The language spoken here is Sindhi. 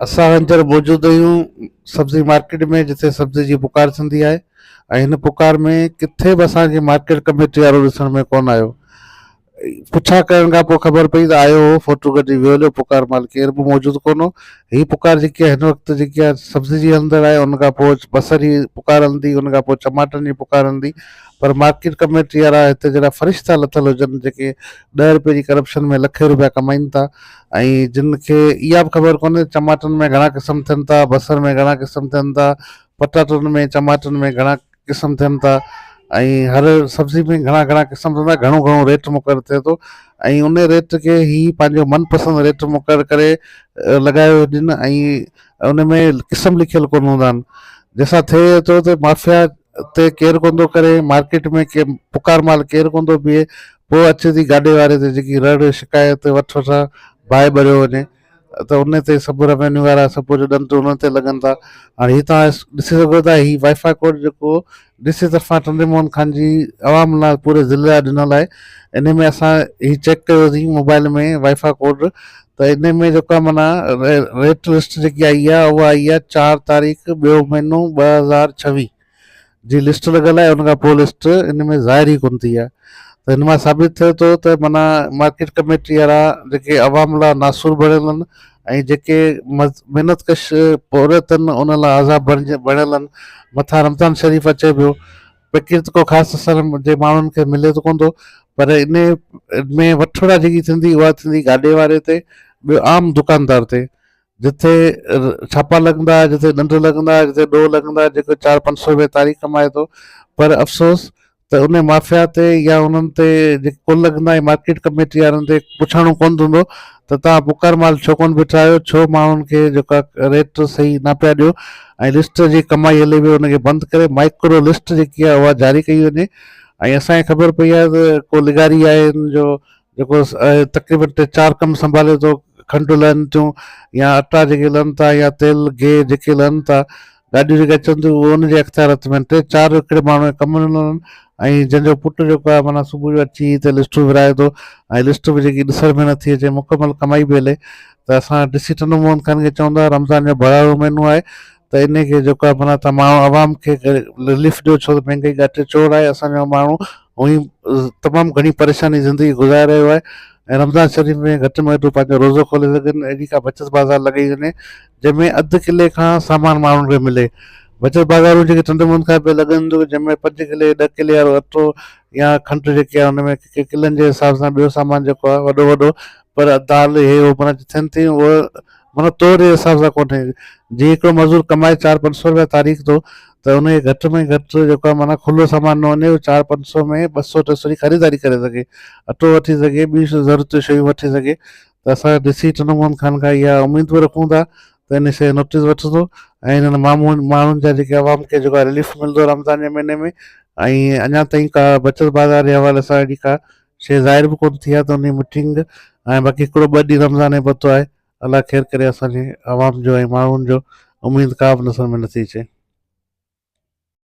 اسان هينئر موجود آهيون سبزي مارڪيٽ ۾ جتي سبزي جي پڪار ٿيندي آهي ۽ هن پڪار ۾ ڪٿي به اسان کي مارڪيٽ ڪميٽي وارو ڏسڻ ۾ ڪونه آيو. پڇا ڪرڻ کان پوء خبر پئي ته آيو هو فوٽو ڪڍي ويو هليو پڪار مهل ڪير به موجود ڪونه هو. هي پڪار جيڪي آهي هن وقت جيڪي آهي سبزي جي هلندڙ آهي ان کان پوء بصر جي پڪار هلندي ان کان پوء چماٽن جي پڪار هلندي پر مارڪيٽ ڪميٽي وارا هتي جهڙا فرشتا لٿل هجن جيڪي ڏهه روپين جي ڪرپشن ۾ لکين روپيا ڪمائين ٿا ۽ جن کي اها به خبر ڪونهي ته چماٽن ۾ گهڻا قسم ٿين ٿا، بصر ۾ گهڻا قسم ٿين ٿا، پٽاٽن ۾ چماٽن ۾ گهڻا قسم ٿين ٿا ۽ هر سبزي ۾ گهڻا گهڻا قسم ٿين ٿا گهڻو گهڻو ريٽ مقرر ٿئي ٿو ۽ ان ريٽ کي هي پنهنجو من پسند ريٽ مقرر ڪري لڳايو ڏين ۽ ان ۾ قسم لکيل ڪونه هوندا آهن جنهن سان ٿئي ٿو ته مافيا تي ڪير ڪونه ٿو ڪري مارڪيٽ ۾ ڪي پڪار مال ڪير ڪونه ٿو بيهي پوء اچي ٿي گاڏي واري تي جيڪي رڙ شڪايت وٺ وٺان باهه ٻريو وڃي ته ان تي سڀ روينيو وارا سڀ ڪجهه ڏند انهن تي لڳن ٿا هاڻي هي توهان ڏسي سگهو ٿا هي وائي فائي ڪوڊ جيڪو ڊي سي طرفان ٽنڊي موهن خان جي عوام لاء پوري ضلعي لاء ڏنل آهي ان ۾ اسان هي چيڪ ڪيوسين موبائل ۾ وائي فائي ڪوڊ ته ان ۾ جيڪا معنيٰ ريٽ لسٽ جيڪي آئي آهي اها آئي آهي چار تاريخ ٻيو مهينو 2026 جي لسٽ لڳل آهي ان کان پوء لسٽ ان ۾ ظاهر ئي ڪونه ٿي آهي ته هن مان ثابت ٿئي ٿو ته معنيٰ مارڪيٽ ڪميٽي وارا جيڪي عوام لاء ناسور بڻيل آهن ۽ جيڪي محنت ڪش پورهيت آهن ان لاء عذاب بڻجي بڻيل آهن مٿان رمضان شريف اچي پيو پيڪيج ته ڪو خاص اثر جي ماڻهن کي ملي ته ڪونه ٿو پر ان ۾ وٺوڙا جيڪي ٿيندي اها ٿيندي گاڏي واري تي ٻيو عام دڪاندار تي جتي ڇاپا لڳندا، جتي ڏنڊ لڳندا، جتي ڏوهه لڳندا، جيڪو چار پنج سو روپيه تاريخ ڪمائي ٿو پر افسوس ته ان مافيا تي يا انهن تي جيڪي ڪل لڳندا ۽ مارڪيٽ ڪميٽي وارن تي پڇاڻو ڪونه ٿيندو ته توهان پڪار مال ڇو ڪونه بيٺا آهيو، ڇو ماڻهن کي جيڪا ريٽ صحيح نه پيا ڏيو ۽ لسٽ جي ڪمائي هلي پئي ان کي بند ڪري مائڪرو لسٽ جيڪي آهي اها جاري ڪئي وڃي ۽ اسان کي خبر پئي آهي ته ڪو لغاري آهي ان جو جيڪو تقريبن ٽي چار ڪم سنڀالي ٿو، کنڊ لهن ٿيون يا اٽا جيڪي لهن ٿا يا تيل گيهه جيڪي لهن ٿا، گاڏيون جيڪي اچن ٿيون اهي ان جي اختيارات ۾ آهن. ٽي چار هڪڙي ماڻهو جي ڪم ڏنل آهن ۽ جنهن جو پٽ جيڪو آهي معنيٰ صبح جو اچي هتي لسٽون ورهائي ٿو ۽ لسٽ به جيڪي ڏسڻ ۾ نٿي اچي مڪمل ڪمائي پئي هلي ته اسان ڊي سي ٽنڊو محمد خان کي چون ٿا رمضان جو ڀڙارو مهينو آهي ته انهي کي جيڪو آهي معنيٰ ته ماڻهو عوام کي رليف ڏيو ڇو ته مهنگائي ڳاٽي چوڙ آهي اسان جو ماڻهو هونئن ئي تمام گهڻي پريشاني زندگي گذاري رهيو آهي ۽ رمضان شريف ۾ گهٽ ۾ گهٽ هو پنهنجو روزو کولي سگهن اهڙي ڪا بچت بازار لڳائي وڃي جنهن ۾ اڌ ڪلي کان سامان ماڻهن کي ملي بچت بازارون جيڪي ٽنڊي محمد کان پئي لڳن ٿيون جنهن ۾ پنج ڪلي ڏهه ڪلي وارو اٽو يا کنڊ جيڪي آهي ان ۾ ڪلن جي حساب سان ٻيو سامان جيڪو آهي وڏو وڏو پر دال هي هو معنيٰ ٿين ٿيون اهي معنيٰ تور جي حساب سان ڪونهي جي هڪڙو مزور ڪمائي چار پنج سو روپيا تاريخ ٿو ته ان کي گهٽ ۾ گهٽ جيڪو آهي معنيٰ کلو سامان نه وڃي چار پنج سو ۾ ٻه سو ٽي سو جي خريداري ڪري سگهي اٽو وٺي سگهي ٻيون ضرورت جون شيون وٺي سگهي ته اسان ڊي سي ٽنڊو محمد خان کان اها اميد به رکون ٿا ته ان شيء نوٽيس وٺندو ۽ انهن ماڻهن جا جيڪي عوام کي جيڪو آهي رليف ملندو رمضان جي مهيني ۾ ۽ اڃا تائين ڪا بچت بازار جي حوالي سان اهڙي ڪا شيء ظاهر به ڪونه ٿي آهي ته انهي ميٽنگ ۽ باقي هڪڙو ٻه ڏينهن رمضان جو پتو آهي الله خير ڪري اسان جي عوام جو ۽ ماڻهن جو اميد ڪا به نظر ۾ نٿي اچي.